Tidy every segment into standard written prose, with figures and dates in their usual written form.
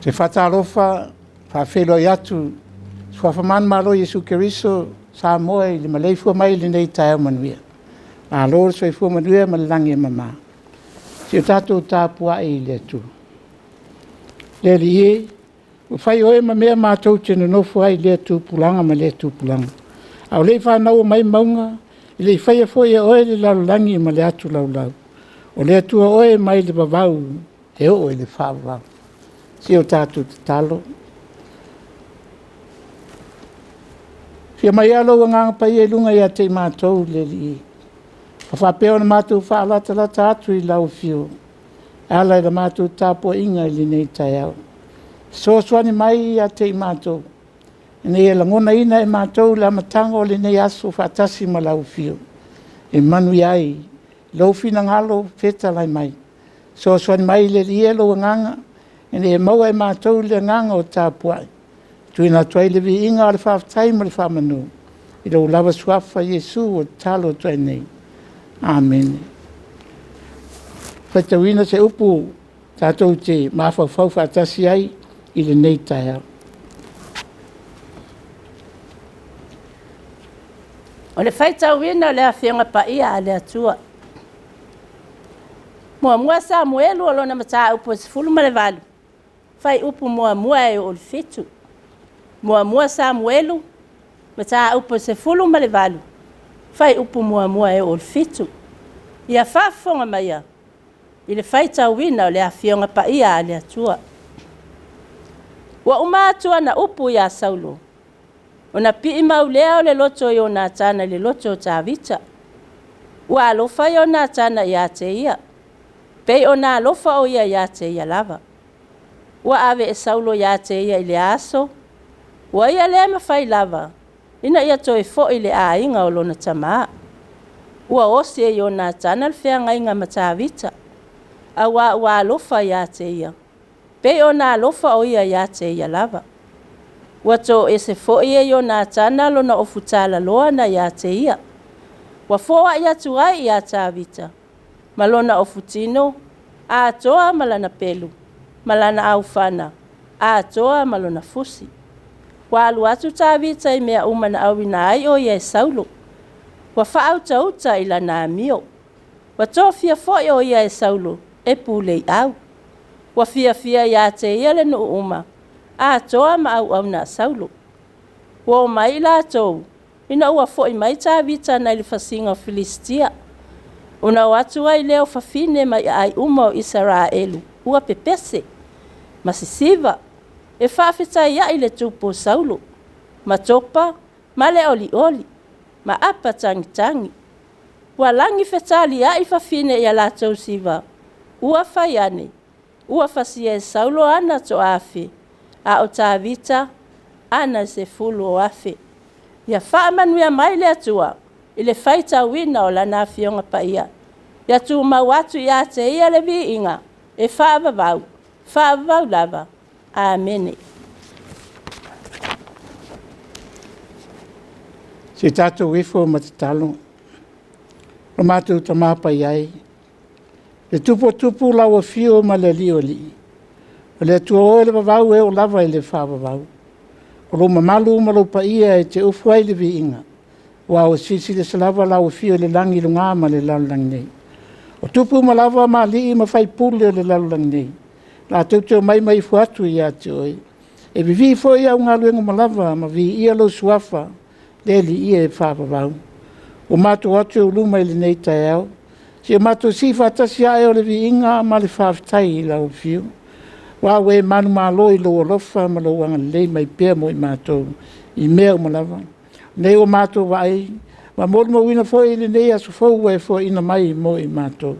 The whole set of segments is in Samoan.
Te faatalofa, faafeiloai atu i Suafa manumalo o Iesu Keriso Samoa i le maleifua mai i lenei taeao manuia. Malo le soifua manuia ma le lagi e mama. Se i tatou tapuai i le Atua. Le Alii e, ua fai oe ma mea matou te nonofo ai i lea tupulaga ma lea tupulaga. A o le i fanau mai mauga, e le i faia foi e oe le lalolagi ma le atu laulau, o le Atua oe mai le vavau e oo i le faavavau. Se i o tatou tatalo. Afio mai ia lou Agaga Paia i luga ia te i matou le Alii, ma faapea ona matou faalatalata atu i lau afio e ala i la matou tapuaiga i lenei taeao. Fesoasoani mai ia te i matou ina ia lagonaina e matou le amataga o lenei aso faatasi ma lau afio, e manuia ai lou finagalo fetalai mai. Fesoasoani mai le Alii e lou Agaga ina ia maua e matou le agaga o tapuai, tuuina atu ai le viiga o le faafetai ma le faamanu i lou lava Suafa Iesu ua tatalo atu ai nei. Amene. Faitauina se upu tatou te mafaufau faatasi ai i lenei taeao. O le faitauina o le Afioga Paia a le Atua. 1 Samuelu o lona mataupu e 18, fuaiupu 1 e oo i le 7. 1 Samuelu, mataupu e 18, fuaiupu 1 e oo i le 7. Ia faafofoga maia i le faitauina o le Afioga Paia a le Atua. Ua uma atu ana upu ia Saulo, ona pii mau lea o le loto o Ionatana i le loto o Tavita. Ua alofa Ionatana ia te ia, pei ona alofa o ia ia te ia lava. Ua ave e Saulo ia te ia i lea aso, ua ia le mafai lava ina ia toe foi i le aiga o lona tamā. Ua osi e Ionatana le feagaiga ma Tavita, auā ua alofa ia te ia, pei ona alofa o ia ia te ia lava. Ua toese foi e Ionatana lona ofu talaloa na ia te ia, ua foai atu ai ia Tavita ma lona ofutino atoa ma lana pelu ma lana aufana atoa ma lona fusi. Ua alu atu Tavita i mea uma na auina ai o ia e Saulo, ua faautauta i lana amio. Ua tofia foi o ia e Saulo e puleiau. Ua fiafia ia te ia le nuu uma atoa ma auauna a Saulo. Ua omai i latou ina ua foi mai Tavita nai le fasiga o Filisitia, ona o atu ai lea o fafine mai aai uma o Isaraelu ua pepese ma sisiva e faafetaiai le tupu o Saulo, ma topa ma le olioli ma apa tagitagi. Ua lagi fetaliai fafine i a latou siva, ua fai ane, ua fasia e Saulo ana toaafe, a o Tavita ana 10,000. Ia faamanuia mai le Atua i le faitauina o Lana Afioga Paia. Ia tumau atu ia te Ia le viiga e faavavau, faavavau lava. Amene. Se i tatou ifo ma tatalo. Lo matou Tama Paiai, le Tupu o Tupu lau Afio ma le Alii o Alii, o le Atua oe o le vavau e oo lava i le faavavau. O lou mamalu ma lou paia e te ufua ai le viiga, aua ua silisili ese lava lau afio i le lagi i luga ma le lalolagi nei. O tupu uma lava ma alii ma faipule o le lalolagi nei, latou te omai ma ifo atu ia te oe, e vivii foi au galuega uma lava ma viia lou suafa le Alii e faavavau. Ua matou o atu i ou luma i lenei taeao, seia matou sii faatasi ae o le viiga ma le faafetai i lau afio, aua ua e manumalo i lou alofa ma lou agalelei mai pea mo i matou i mea uma lava. O lenei ua matou vaai ma molimauina foi i lenei aso fou ua e foaiina mai mo i matou.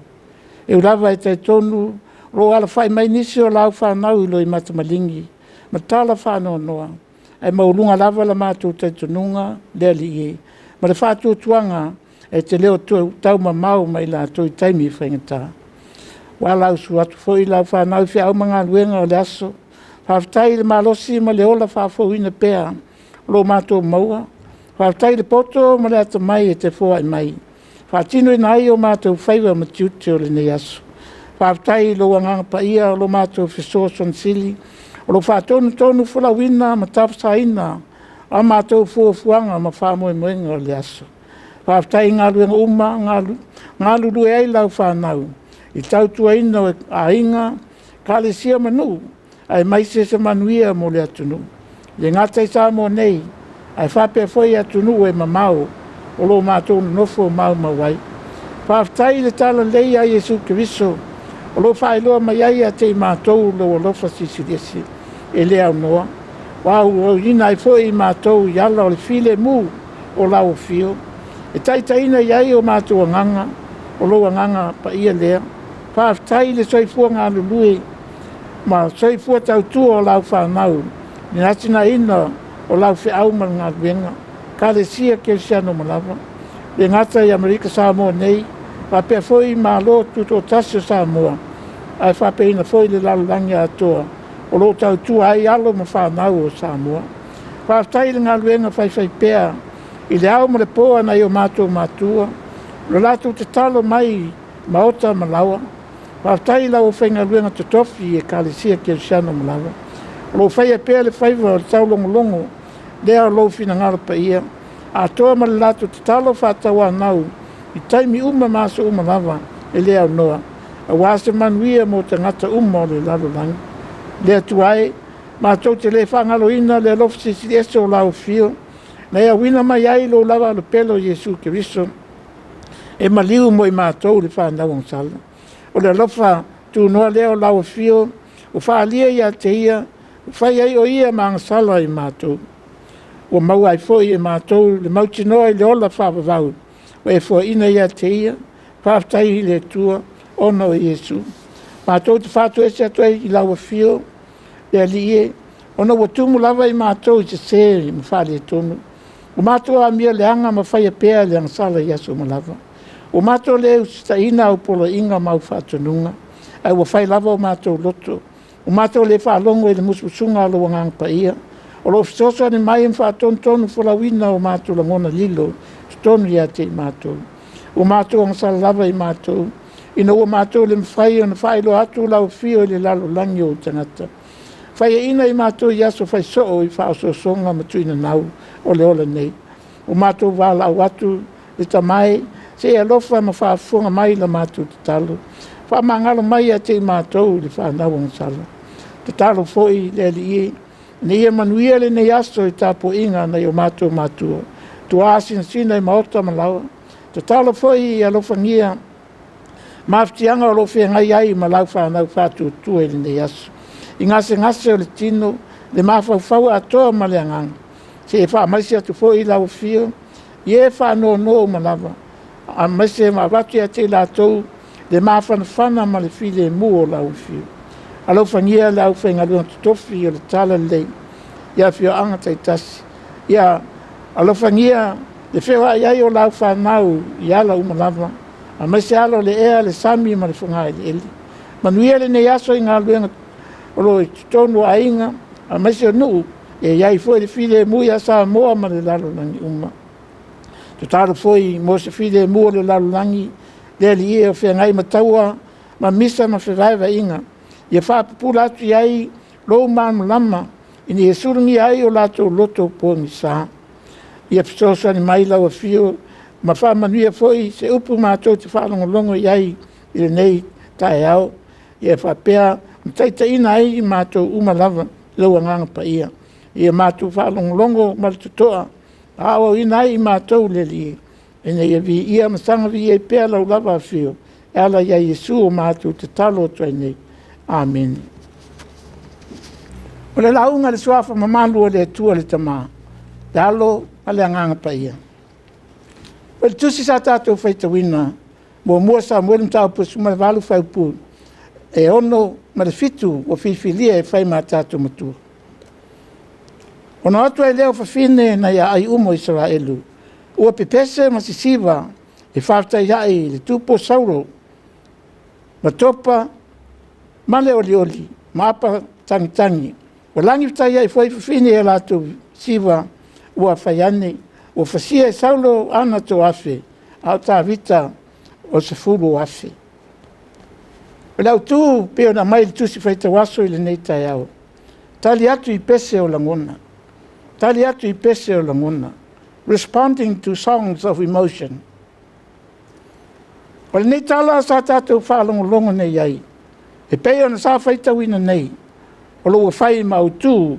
E ui lava e talitonu o lo o alafai mai nisi o lau fanau i loimata maligi ma tala faanoanoa, ae maualuga lava le matou talitonuga le Alii e, ma le faatuatuaga e te le o toe taumamao ma i latou i taimi faigata. Ua alausu atu foi lau fanau i feau ma galuega o le aso, faafetai i le malosi ma le ola faafouina pea o lo o matou maua. Faafetai i le poto ma le atamai e te foai mai e faatinoina ai o matou faiva ma tiute o lenei aso. Faafetai i lou Agaga Paia o lo matou fesoasoani sili O lo o faatonutonu folauina ma tapasaina a matou fuafuaga ma faamoemoega o le aso. Faafetai i galuega uma galulue ai lau fanau i le tautuaina o aiga, ekalesia ma nuu, aemaise se manuia mo le atunuu. E le gata i Samoa nei, ae faapea foi atunuu e mamao o lo o matou nonofo maumau ai. Faafetai i le talalelei ia Iesu Keriso o lo o faailoa mai ai ia te i matou lou alofa silisili ese e le aunoa, ua auauina ai foi i matou i ala o le filemu o lau afio, e taitaiina i ai o matou agaga, o lou Agaga Paia lea. Faafetai i le soifua galulue ma soifua tautua o lau fanau i le atinaeina o lau feau ma le galuega, Ekalesia Kerisiano uma lava. E le gata i Amerika Samoa nei, faapea foi Malo Tutoatasi o Samoa, ae faapea foi le lalolagi atoa o lo o tautua ai alo ma fanau o Samoa. Faafetai i le galuega faifaipea i le ao ma le po a nai o matou matua, o le latou tatalo mai i maota ma laoa. Faafetai i le aufaigaluega totofi i Ekalesia Kerisiano uma lava o lo o faia pea le faiva o le taulogologo lea o lou finagalo paia, atoa ma le latou tatalo faatauanau i taimi uma ma aso uma lava e le aunoa, aua se manuia mo tagata uma o le lalolagi. Le Atua e, matou te le faagaloina le alofa silisili ese o lau Afio, na e auina mai ai lou lava Alo pele o Iesu Keriso e maliu mo i matou le fanau agasala. O le alofa tunoa lea o lau Afio ua faaalia ia te Ia, ua fai ai o Ia ma agasala i matou, ua maua ai foi e matou le mautinoa i le ola faavavau ua e foaina ia te Ia. Faafetai i le Atua ona o Iesu. Matou te faatoese atu ai i lau Afio le Alii e, ona ua tumu lava i matou i sese ma faaletonu. Ua matou amio leaga ma faia pea le agasala i aso uma lava. Ua matou le usitaia au poloaiga ma au faatonuga, ae ua fai lava o matou loto, ua matou le faalogo i le musumusuga a lou Agaga Paia, o lo o fesoasoani mai ma faatonutonu folauina o matou lagona lilo i totonu ia te i matou. Ua matou agasala lava i matou, ina ua matou le mafai ona faailoa atu lau Afio i le lalolagi o ou tagata. Faiaina i matou i aso fai soo i faaosoosoga ma tuinanau o le ola nei. Ua matou valaau atu le Tama e, se i e alofa ma faafofoga mai i la matou tatalo, faamagalo mai ia te i matou le fanau agasala. Tatalo foi le Alii e, ina ia manuia lenei aso i tapuaiga a nai o matou matua, tuasinasina i maota ma laoa. Tatalo foi ia alofagia mafatiaga o lo o feagai ai ma lau fanau faatuatua i lenei aso, i gasegase o le tino, le mafaufau atoa ma le agaga. Se i e faamaise atu foi lau Afio i e faanonoa uma lava, aemaise ma avatu ia te i latou le mafanafana ma le filemu o lau Afio. Alofagia le aufaigaluega totofi o le Talalelei i afioaga taitasi. Ia alofagia le feoai ai o lau fanau i ala uma lava, aemaise ala o le ea, le sami ma le fogaeleele. Manuia lenei aso i galuega o lo o i totonu o aiga, aemaise o nuu, ia i ai foi le filemu ia Samoa ma le lalolagi uma. Tatalo foi mo se filemu o le lalolagi, le Alii e, o feagai ma taua ma misa ma fevaevaeiga, ia faapupula atu i ai lou malamalama ina ia sulugia ai o latou loto pogisa. Ia fesoasoani mai lau Afio ma faamanuia foi se upu matou te faalogologo i ai i lenei taeao, ia faapea ona taitaiina ai i matou uma lava i lou Agaga Paia. Ia matou faalogologo ma le totoa, aoaoina ai i matou le Alii, ina ia viia ma saga viia ai pea lau lava Afio, e ala ia Iesu ua matou tatalo atu ai nei. Amene. O le lauga a le Suafa mamalu o le Atua le Tama, le Alo ma le Agaga Paia. O le tusi sa tatou faitauina, 1 Samuelu mataupu 18 fuaiupu e 6 ma le 7 ua filifilia e fai ma tatou matua. Ona o atu ai lea o fafine nai aai uma o Isaraelu, ua pepese ma sisiva e faafetaiai i le tupu o Saulo ma topa ma le olioli ma apa tagitagi. Ua lagifetaiai foi fafine i a latou siva ua fai ane, “Ua fasia e Saulo ana toafe, a o Tavita o se 10,000.” O le autu e pei ona aumai i le Tusi Faitau Aso i lenei taeao, Tali atu i pese o lagona. Tali atu i pese o lagona. Responding to songs of emotion. O lenei tala sa tatou faalogologo nei i ai, e pei ona sa faitauina nei, o lo o ua fai ma autu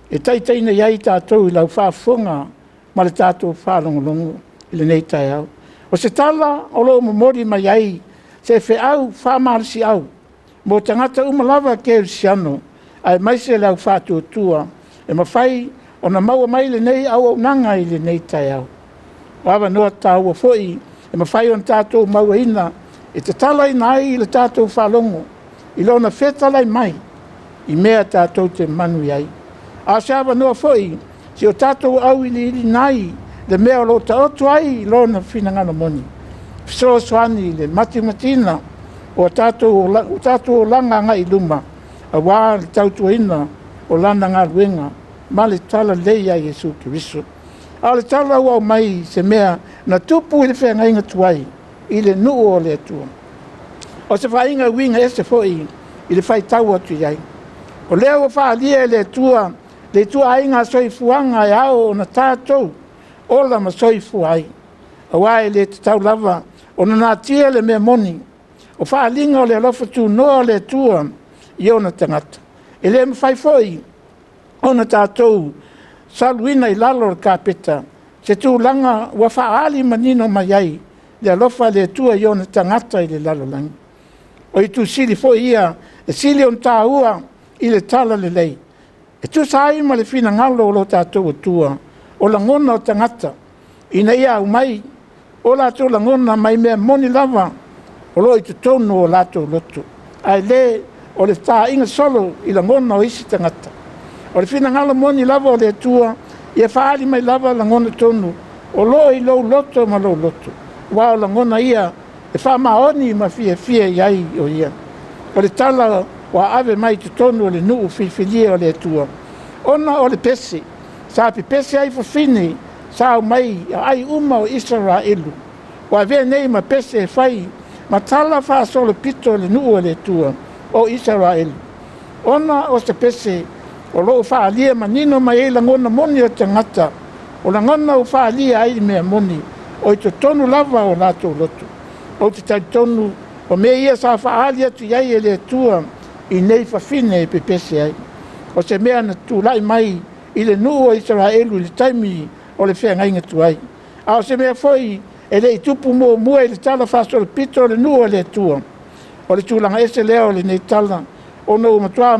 e taitaiina i ai tatou i lau faafofoga ma le tatou faalogologo i lenei taeao. O se tala o lo o momoli mai ai se feau faamalosiau mo tagata uma lava kerisiano aemaise le au faatuatua e mafai ona maua mai lenei auaunaga i lenei taeao. O avanoa taua foi e mafai ona tatou mauaina e tatalaina ai le tatou faalogo i Lona fetalai mai i mea tatou te manuia ai. A o se avanoa foi se i o tatou auiliiliina ai le mea o lo o taoto ai Lona finagalo moni, fesoasoani i le matimatiina o tatou olaga agai i luma aua le tautuaina o Lana galuega ma le Talalelei ia Iesu Keriso. A o le tala ua aumai i se mea na tupu i le feagaiga tuai i le nuu o le Atua. O se vaaiga uiga ese foi i le faitau atu i ai. O lea ua faaalia e le Atua le ituaiga soifuaga e ao ona tatou ola ma soifua ai, aua e le tatau lava ona natia le mea moni, o faaaliga o le alofa tunoa o le Atua i ona tagata. E le mafai foi ona tatou saluina i lalo o le kapeta se tulaga ua faaali manino mai ai le alofa o le Atua i ona tagata i le lalolagi. O itu sili foi ia e sili ona taua i le talalelei e tusa ai ma le finagalo o lo tatou Atua, o lagona o tagata ina ia aumai o latou lagona mai mea moni lava o lo o i totonu o latou loto, ae le o le taaiga solo i lagona o isi tagata. O le finagalo moni lava o le Atua, ia faaali mai lava lagona tonu o lo o i lou loto ma lou loto, aua o lagona ia e faamaoni ma fiafia i ai o Ia. O le tala ua ave mai i totonu o le nuu filifilia o le Atua, ona o le pese sa pepese ai fafine sa omai aai uma o Isaraelu, ua avea nei ma pese e fai ma talafaasolopito i le nuu o le Atua o Isaraelu, ona o se pese o lo o faaalia manino mai ai lagona moni o tagata, o lagona ua faaalia ai mea moni o i totonu lava o latou loto. Ou te talitonu o mea ia sa faaali atu i ai e le Atua i nei fafine e pepese ai. O se mea na tulai mai i le nuu o Isaraelu i le taimi o le feagaiga tuai, a o se mea foi e le i tupu muamua i le talafaasolopito o le nuu o le Atua. O le tulaga ese lea o lenei tala, ona ua matua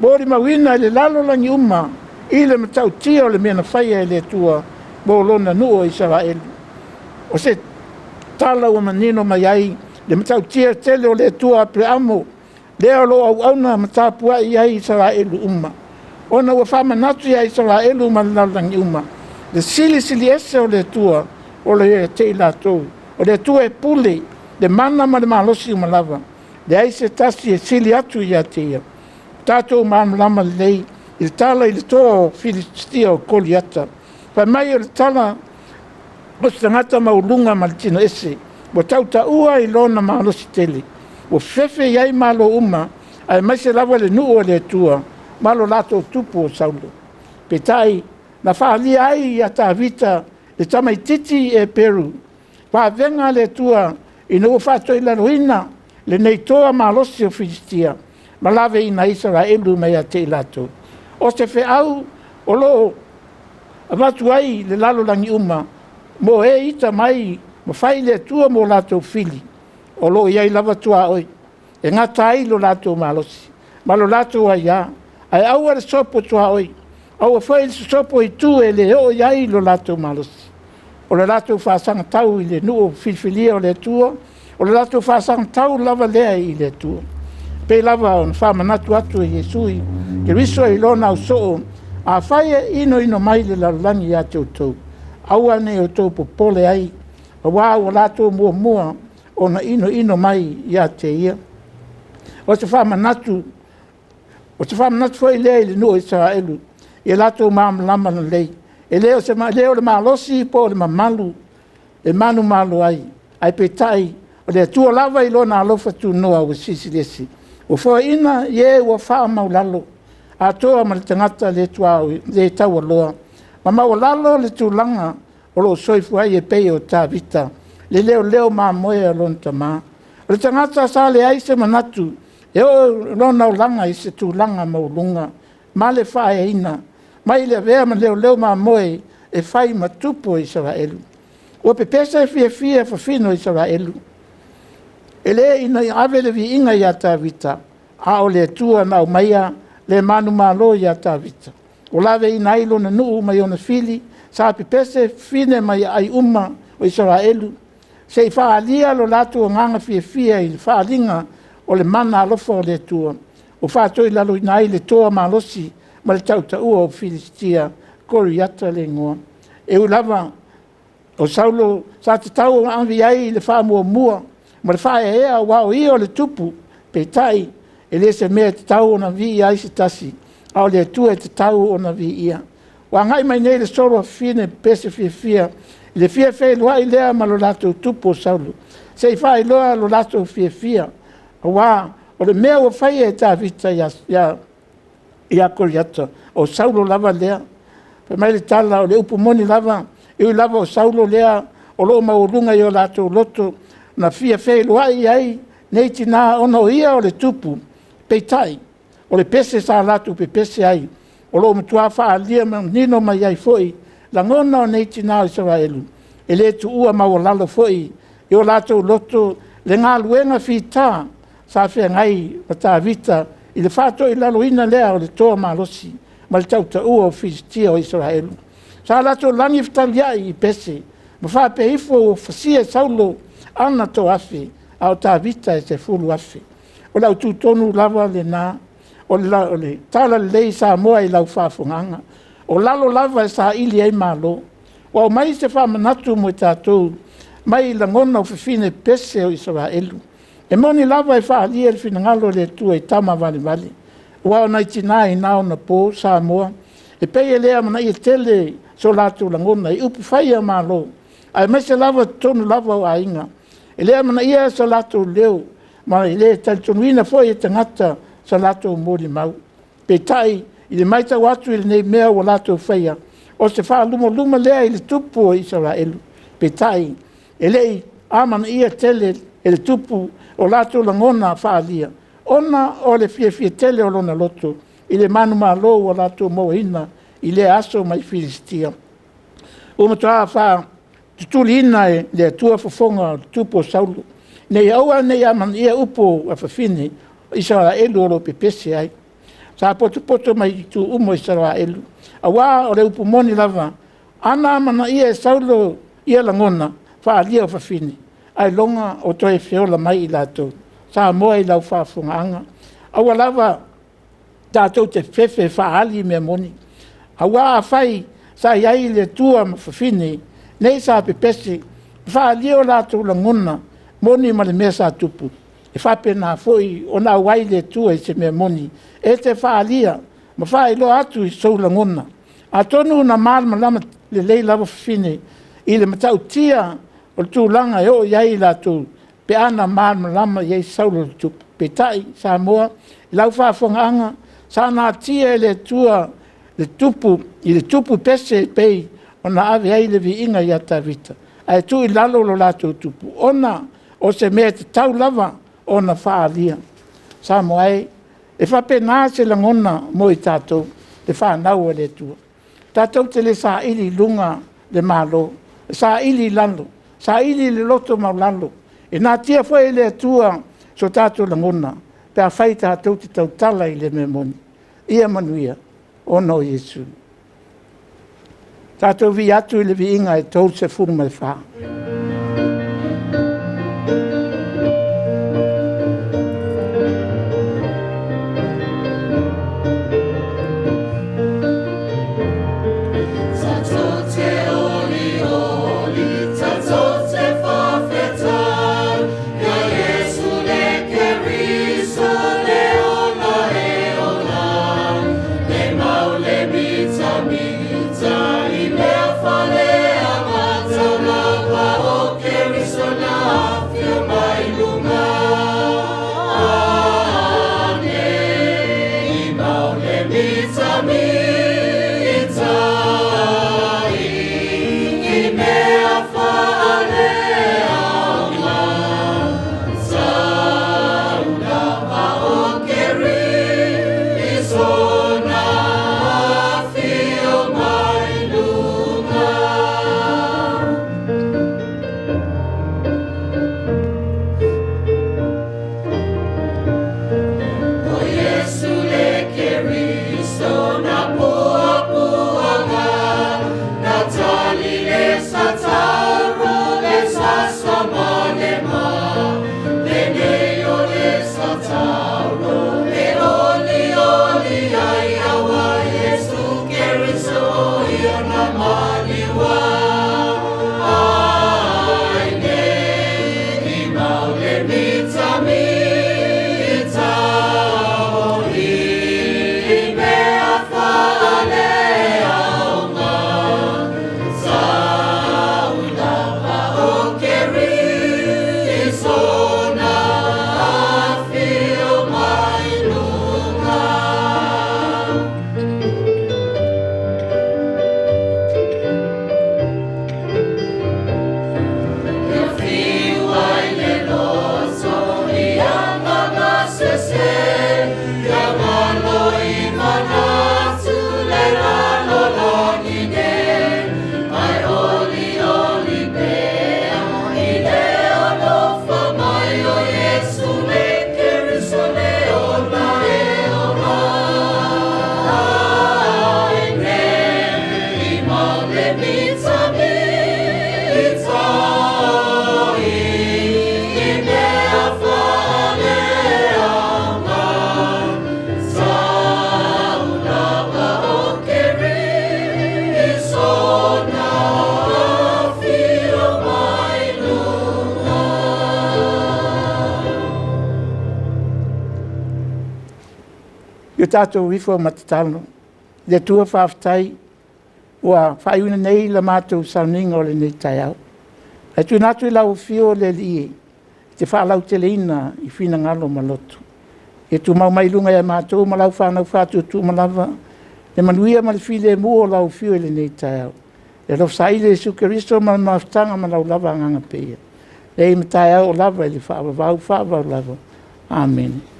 molimauina e le lalolagi uma i le matautia o le mea na faia e le Atua mo lona nuu o Isaraelu. O se tala ua manino mai ai le matautia tele o le Atua o Aperamo, lea o lo o auauna ma tapuai i ai Isaraelu uma, ona ua faamanatu ia Isaraelu ma le lalolagi uma le Silisili Ese o le Atua o lo o ia te i latou. O le Atua e pule le mana ma le malosi uma lava, leai se tasi e sili atu ia te Ia. Ua tatou malamalama lelei i le tala i le toa o Filisitia o Koliata, fai mai o le tala o se tagata maualuga ma le tino ese, ua tautaua i lona malosi tele, ua fefe i ai malo uma aemaise lava le nuu o le Atua ma lo latou tupu o Saulo. Peitai na faaalia ai ia Tavita le tamaitiiti Eperu vavega a le Atua ina ua faatoilaloina lenei toa malosi o Filisitia ma laveaiina ai Isaraelu mai ia te i latou. O se feau o lo o avatu ai i le lalolagi uma mo e ita mai ma fai le Atua mo latou fili, o lo o i ai lava tuaoi e gata ai lo latou malosi ma lo latou aia. Ae aua le sopo tuaoi, aua foi le sosopo i itu e le oo i ai lo latou malosi. O le latou faasagatau i le nuu filifilia o le Atua, o le latou faasagatau lava lea i le Atua. E pei lava ona faamanatu atu e Iesu Keriso i lona ausoo, “Afai e inoino mai le lalolagi ia te outou, aua ne i outou popole ai, aua ua latou muamua ona inoino mai ia te ia.” O se faamanatu foi lea i le nuu o Isaraelu, ia latou malamalama lelei, e le o le malosi po o le mamalu e manumalo ai, ae peitai o le Atua lava i Lona alofa tunoa ua silisili ese, ua foaiina e ua faamaualalo. atoa ma le tagata le tuaoi le taualoa ma maualalo le tulaga o lo o soifua ai e pei o Tavita, le leoleo mamoe a lona tama. O le tagata sa leai se manatu e oo lona olaga i se tulaga maualuga ma le faaeaina mai le avea ma leoleo mamoe e fai ma tupu o Isaraelu. Ua pepese fiafia fafine o Isaraelu, e le ina ia ave le viiga ia Tavita, a o le Atua na aumaia le manumalo ia Tavita, ua laveaiina ai lona nuu mai ona fili. Sa pepese fafine mai aai uma o Isaraelu se i faaalia lo latou agaga fiafia i le faaaliga o le mana alofa o le Atua ua faatoilaloina ai le toa malosi ma le tautaua o Filistia, Koliata le igoa. E ui lava o Saulo sa tatau ona ave i ai le faamuamua ma le faaeaea aua o ia o le tupu, peitai, e le o se mea e tatau ona viia ai se tasi, a o le Atua e tatau ona viia. Ua agai mai nei le solo a fafine pepese fiafia i le fia feiloai lea ma lo latou tupu o Saulo se i faailoa lo latou fiafia aua o le mea ua faia e Tavita ia Koliata, o Saulo lava lea. Fai mai le tala, o le upu moni lava, e ui lava o Saulo lea o lo o maualuga i o latou loto na fia feiloai ai nei tina ona o ia o le tupu, peitai, o le pese sa latou pepese ai, o lo o matua faaalia manino mai ai foi lagona o nei tina o Isaraelu, e le tuua maualalo foi i o latou loto le galuega fita sa feagai ma Tavita i le faatoilaloina lea o le toa malosi ma le tautaua o Filistia o Isaraelu. Sa latou lagi fetaliai i pese ma faapea ifo, “Ua faia e Saulo ana toaafe, a o Tavita e 10,000.” O le autu tonu lava lena o le talalelei Samoa i lau faafofogaaga, o lalo lava e saili ai malo. Ua aumai se faamanatu mo i tatou mai lagona o fafine pepese o Isaraelu. E moni lava e faaalia le finagalo o le Atua i tama valevale, aua o nai tina e na ona po Samoa, e pei e le amanaia tele so latou lagona i upufai a Malo, aemaise lava totonu lava o aiga. E le amanaia so latou leo ma e le talitonuina foi e tagata so latou molimau. Peitai i le matau atu i lenei mea ua latou faia, o se faalumaluma lea i le Tupu o Isaraelu. Peitai, e le i amanaia tele e le tupu o latou lagona faaalia ona o le fiafia tele o lona loto i le manumalo ua latou mauaina i lea aso mai Filistia. Ua matua faatutuliina e le Atua fofoga o le tupu o Saulo, ina ia aua ne i amanaia upu a fafine o Isaraelu o lo o pepese ai. Sa potopoto mai itu uma o Isaraelu, aua o le upu moni lava, ana amanaia e Saulo ia lagona faaalia o fafine, ailoga o toe feola mai i latou. Samoa i lau faafofogaaga, aua lava tatou te fefe e faaali mea moni, aua afai sa i ai le Atua ma fafine nei sa pepese ma faaalia o latou lagona moni ma le mea sa tupu, e faapena foi ona auai le Atua i se mea moni e te faaalia ma faailoa atu i sou lagona. Atonu na malamalama lelei lava fafine i le matautia o le tulaga e oo i ai i latou pe a na malamalama i ai Saulo le tupu. Peitai Samoa i lau faafofogaaga, sa natia e le Atua le tupu i le tupu pese pei ona ave ai le viiga ia Tavita, ae tuu i lalo lo latou tupu, ona o se mea e tatau lava ona faaalia. Samoa e, e faapena se lagona mo i tatou le fanau a le Atua. Tatou te le saili i luga le Malo, e saili i lalo, saili i le loto maualalo. E natia foi e le Atua so tatou lagona pe afai tatou te tautala i le mea moni. Ia manuia ona o Iesu. Tatou vivii atu i le viiga e 34. Tatou te olioli, tatou te faafetai, ia Iesu le Keriso le ola e ola ai, le mau le mitamita i mea faaleaga taulapa. I o tatou ifo ma tatalo i le Atua. Faafetai ua faaiuina nei la matou sauniga o lenei taeao, ae tuuina atu i lau Afio le Alii e te faalauteleina i finagalo ma loto, ia tumau mai i luga ia matou ma lau fanau faatuatua lava le manuia ma le filemu o lau Afio i lenei taeao. E alofa saili e Iesu Keriso ma le mafutaga ma lau lava Agaga Paia, nei ma taeao oo lava i le faavavau, faavavau lava. Amene.